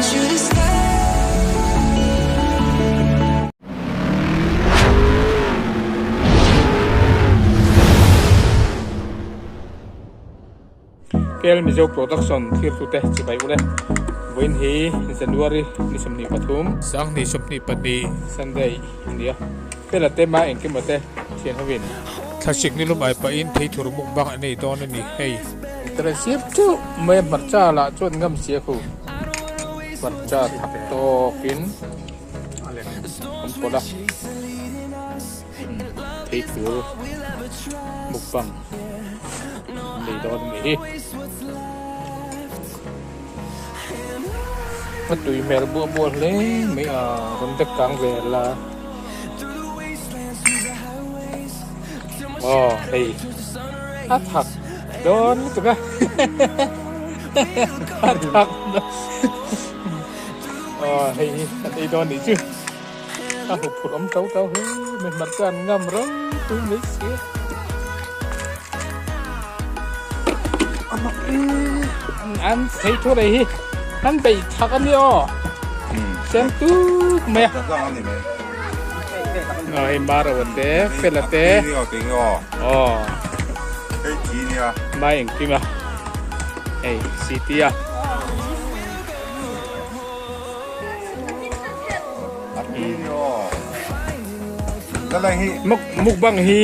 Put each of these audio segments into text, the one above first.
KL Mizo Production thirtute chibai ule vawiin hi January ni 23 Sanghnih 22 Sunday a ni a Fela te mah engkim ate thian hovin Thlasik ni lum ai pahin theithur mukbang an ei dawn a ni hei. Tara siam teuh mai a hmarcha lah chuan ngam sia khu hmarcha thak tawkin an pawlh a theithur mukbang an ei dawn a ni hi. A tui hmel buah buah hle mai a rawn dek kang ve la. Aw hei a thak dawn lutuk a a thak dawn aw hei hi kan ei dawn nih chu a hup phurh awm to to hle mai hmarcha an ngam ropui mai si an thei thu rei hi an beih thak a ni aw sen tuk mai a. Ờ hei maro te fela te ờ mai engkim a hei city a muk mukbang hi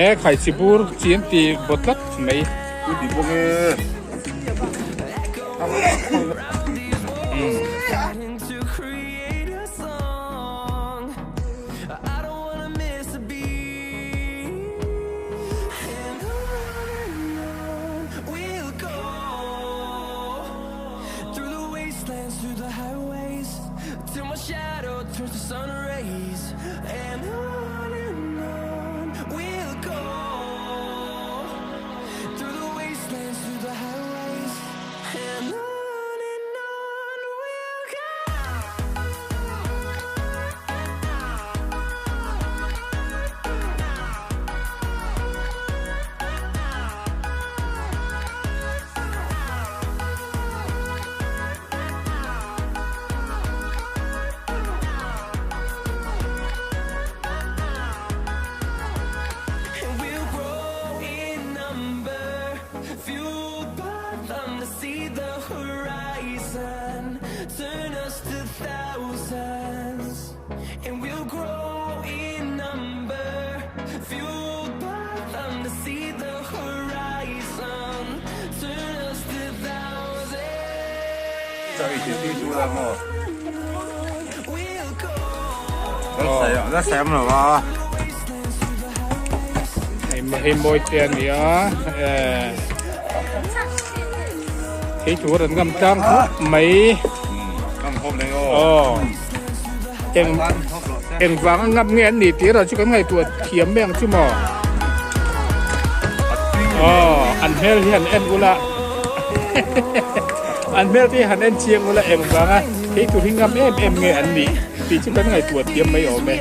e khai chibur chi an ti bawt tlat mai. Hei mawi te a ni a thei tur an ngam tlang khawp mai aw eng eng vang a ngam nge an ni tih erawh chu kan ngaihtuah thiam mai ang chu maw aw an hmel hi han en ula an hmel te hi han en chiang ula eng vang a thei tur hi ngam em em nge an nih tih chu kan ngaihtuah thiam mai awm e.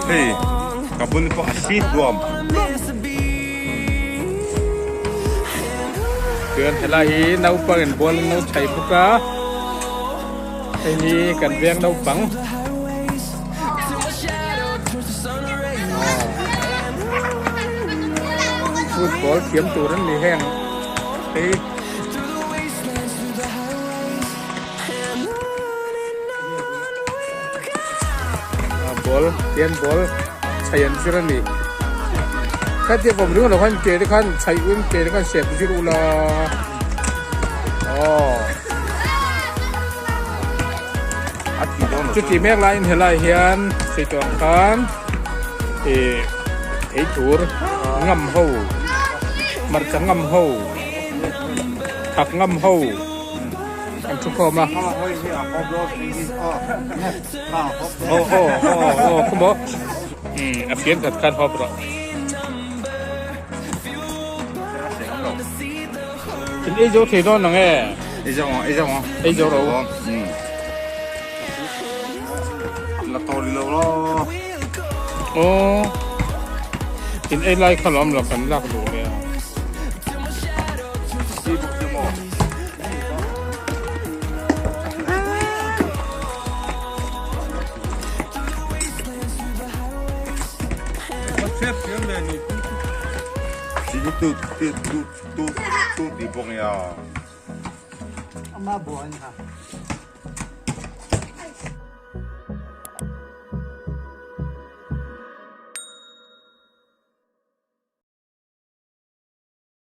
Hei ka bul pawh a si hluam. Chuan helai hi naupang in ball an lo chhaih bawk a hei hi kan veng naupang. Football thiam tur an ni heng hei. Ball hian ball chhaih an zir a ni khatia vawm ringawt lo khan ke te khan chhaih un ke te khan sep zir ula aw chuti mek laiin helai hian sei tawh ang khan ih thei tur ngam ho hmarcha ngam ho thak ngam ho. An thu khawm a. Aw aw aw aw khaw maw. Um a fian khat khan hawp rawh. In ei zo thei dawn ang e. Ei zo ang ei zo ang. Ei zo rawh. Um. La tawh rih lo law. Aw in ei lai kha lawm lo kan lak duh leh a. Si bawk che maw. Tu tu tu tu ti bawk nia. Ama buan ha.